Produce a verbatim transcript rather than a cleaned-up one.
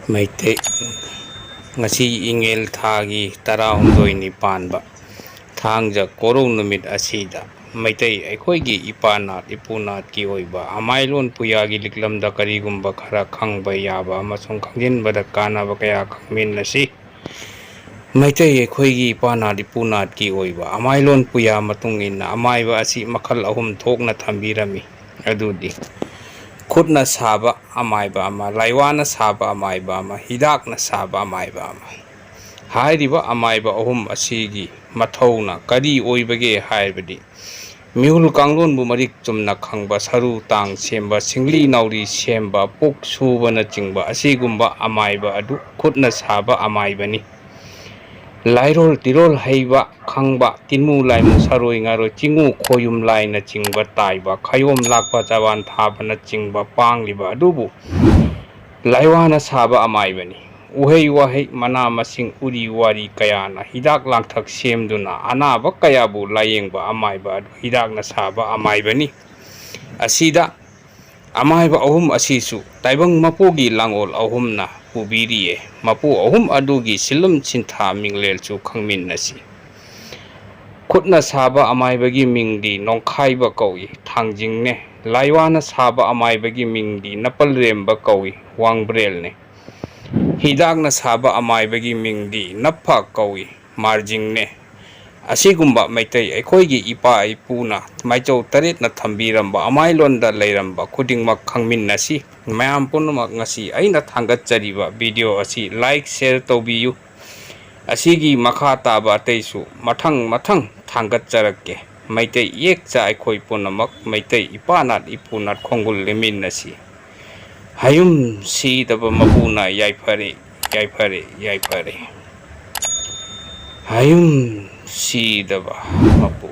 ꯃꯩꯇꯩ, ꯉꯁꯤ ꯏꯉꯦꯜ ꯊꯥꯒꯤ ꯇꯔꯥꯍꯨꯝꯗꯣꯏꯅꯤ ꯄꯥꯟꯕ ꯊꯥꯡꯖ ꯀꯣꯔꯧ ꯅꯨꯃꯤꯠ ꯑꯁꯤꯗ ꯃꯩꯇꯩ ꯑꯩꯈꯣꯏꯒꯤ ꯏꯄꯥ ꯅꯥꯠ ꯏꯄꯨ ꯅꯥꯠꯀꯤ ꯑꯣꯏꯕ ꯑꯃꯥꯏꯂꯣꯟ ꯄꯨꯌꯥꯒꯤ ꯂꯤꯛꯂꯝꯗ ꯀꯔꯤꯒꯨꯝꯕ ꯈꯔ ꯈꯪꯕ ꯌꯥꯕ ꯑꯃꯁꯨꯡ ꯈꯪꯖꯤꯟꯕꯗ ꯀꯥꯟꯅꯕ ꯀꯌꯥ ꯈꯪꯃꯤꯟꯅꯁꯤ꯫ ꯃꯩꯇꯩ ꯑꯩꯈꯣꯏꯒꯤ ꯏꯄꯥ ꯅꯥꯠ ꯏꯄꯨ ꯅꯥꯠꯀꯤ ꯑꯣꯏꯕ ꯑꯃꯥꯏꯂꯣꯟ ꯄꯨꯌꯥ ꯃꯇꯨꯡ ꯏꯟꯅ ꯑꯃꯥꯏꯕ ꯑꯁꯤ ꯃꯈꯜ ꯑꯍꯨꯝ ꯊꯣꯛꯅ ꯊꯝꯕꯤꯔꯝꯃꯤ꯫ ꯑꯗꯨꯗꯤ ꯈꯨꯠꯅ ꯁꯥꯕ ꯑꯃꯥꯏꯕ ꯑꯃ, ꯂꯥꯏꯋꯥꯅ ꯁꯥꯕ ꯑꯃꯥꯏꯕ ꯑꯃ, ꯍꯤꯗꯥꯛꯅ ꯁꯥꯕ ꯑꯃꯥꯏꯕ ꯑꯃ꯫ ꯍꯥꯏꯔꯤꯕ ꯑꯃꯥꯏꯕ ꯑꯍꯨꯝ ꯑꯁꯤꯒꯤ ꯃꯊꯧꯅ ꯀꯔꯤ ꯑꯣꯏꯕꯒꯦ ꯍꯥꯏꯕꯗꯤ, ꯃꯤꯍꯨꯜ ꯀꯥꯡꯂꯣꯟꯕꯨ ꯃꯔꯤꯛ ꯆꯨꯝꯅ ꯈꯪꯕ, ꯁꯔꯨ ꯇꯥꯡ ꯁꯦꯝꯕ, ꯁꯤꯡꯂꯤ ꯅꯥꯎꯔꯤ ꯁꯦꯝꯕ, ꯄꯨꯛ ꯁꯨꯕꯅꯆꯤꯡꯕ ꯑꯁꯤꯒꯨꯝꯕ ꯑꯃꯥꯏꯕ ꯑꯗꯨ ꯈꯨꯠꯅ ꯁꯥꯕ ꯑꯃꯥꯏꯕꯅꯤ꯫ ꯂꯥꯏꯔꯣꯜ ꯇꯤꯔꯣꯜ ꯍꯩꯕ ꯈꯪꯕ, ꯇꯤꯟꯃꯨ ꯂꯥꯏꯃꯨ ꯁꯔꯣꯏ ꯉꯥꯔꯣꯏ ꯆꯤꯡꯉꯨ ꯈꯣꯌꯨꯝ ꯂꯥꯏꯅꯆꯤꯡꯕ ꯇꯥꯏꯕ, ꯈꯌꯣꯝ ꯂꯥꯛꯄ ꯆꯕꯥꯟ ꯊꯥꯕꯅꯆꯤꯡꯕ ꯄꯥꯡꯂꯤꯕ ꯑꯗꯨꯕꯨ ꯂꯥꯏꯋꯥꯅ ꯁꯥꯕ ꯑꯃꯥꯏꯕꯅꯤ꯫ ꯎꯍꯩ ꯋꯥꯍꯩ, ꯃꯅꯥ ꯃꯁꯤꯡ, ꯎꯔꯤ ꯋꯥꯔꯤ ꯀꯌꯥꯅ ꯍꯤꯗꯥꯛ ꯂꯥꯡꯊꯛ ꯁꯦꯝꯗꯨꯅ ꯑꯅꯥꯕ ꯀꯌꯥꯕꯨ ꯂꯥꯌꯦꯡꯕ ꯑꯃꯥꯏꯕ ꯑꯗꯨ ꯍꯤꯗꯥꯛꯅ ꯁꯥꯕ ꯑꯃꯥꯏꯕꯅꯤ꯫ ꯑꯁꯤꯗ ꯑꯃꯥꯏꯕ ꯑꯍꯨꯝ ꯑꯁꯤꯁꯨ ꯇꯥꯏꯕꯪ ꯃꯄꯨꯒꯤ ꯂꯥꯡꯑꯣꯜ ꯑꯍꯨꯝꯅ ꯄꯨꯕꯤꯔꯤꯌꯦ꯫ ꯃꯄꯨ ꯑꯍꯨꯝ ꯑꯗꯨꯒꯤ ꯁꯤꯜꯂꯝ ꯁꯤꯟꯊꯥ ꯃꯤꯡꯂꯦꯜꯁꯨ ꯈꯪꯃꯤꯟꯅꯁꯤ꯫ ꯈꯨꯠꯅ ꯁꯥꯕ ꯑꯃꯥꯏꯕꯒꯤ ꯃꯤꯡꯗꯤ ꯅꯣꯡꯈꯥꯏꯕ ꯀꯧꯏ, ꯊꯥꯡꯖꯤꯡꯅꯦ꯫ ꯂꯥꯏꯋꯥꯅ ꯁꯥꯕ ꯑꯃꯥꯏꯕꯒꯤ ꯃꯤꯡꯗꯤ ꯅꯄꯜꯔꯦꯝꯕ ꯀꯧꯏ, ꯋꯥꯡꯕ꯭ꯔꯦꯜꯅꯦ꯫ ꯍꯤꯗꯥꯛꯅ ꯁꯥꯕ ꯑꯃꯥꯏꯕꯒꯤ ꯃꯤꯡꯗꯤ ꯅꯞꯐ ꯀꯧꯏ, ꯃꯥꯔꯖꯤꯡꯅꯦ꯫ ꯑꯁꯤꯒꯨꯝꯕ ꯃꯩꯇꯩ ꯑꯩꯈꯣꯏꯒꯤ ꯏꯄꯥ ꯏꯄꯨꯅ ꯃꯥꯏꯆꯧ ꯇꯔꯦꯠꯅ ꯊꯝꯕꯤꯔꯝꯕ ꯑꯃꯥꯏꯂꯣꯟꯗ ꯂꯩꯔꯝꯕ ꯈꯨꯗꯤꯡꯃꯛ ꯈꯪꯃꯤꯟꯅꯁꯤ꯫ ꯃꯌꯥꯝ ꯄꯨꯝꯅꯃꯛ ꯉꯁꯤ ꯑꯩꯅ ꯊꯥꯡꯒꯠꯆꯔꯤꯕ video ꯑꯁꯤ like, share ꯇꯧꯕꯤꯌꯨ꯫ ꯑꯁꯤꯒꯤ ꯃꯈꯥ ꯇꯥꯕ ꯑꯇꯩꯁꯨ ꯃꯊꯪ ꯃꯊꯪ ꯊꯥꯡꯒꯠꯆꯔꯛꯀꯦ꯫ ꯃꯩꯇꯩ ꯏꯌꯦꯛꯆꯥ ꯑꯩꯈꯣꯏ ꯄꯨꯝꯅꯃꯛ ꯃꯩꯇꯩ ꯏꯄꯥ ꯅꯥꯠ ꯏꯄꯨ ꯅꯥꯠ ꯈꯣꯡꯒꯨꯜ ꯂꯦꯝꯃꯤꯟꯅꯁꯤ꯫ ꯍꯌꯨꯝ ꯁꯤꯗꯕ ꯃꯄꯨꯅ ꯌꯥꯏꯐꯔꯦ, ꯌꯥꯏꯐꯔꯦ, ꯌꯥꯏꯐꯔꯦ꯫ ꯍꯌꯨꯝ ꯁꯤꯗꯕ ꯃꯄꯨ꯫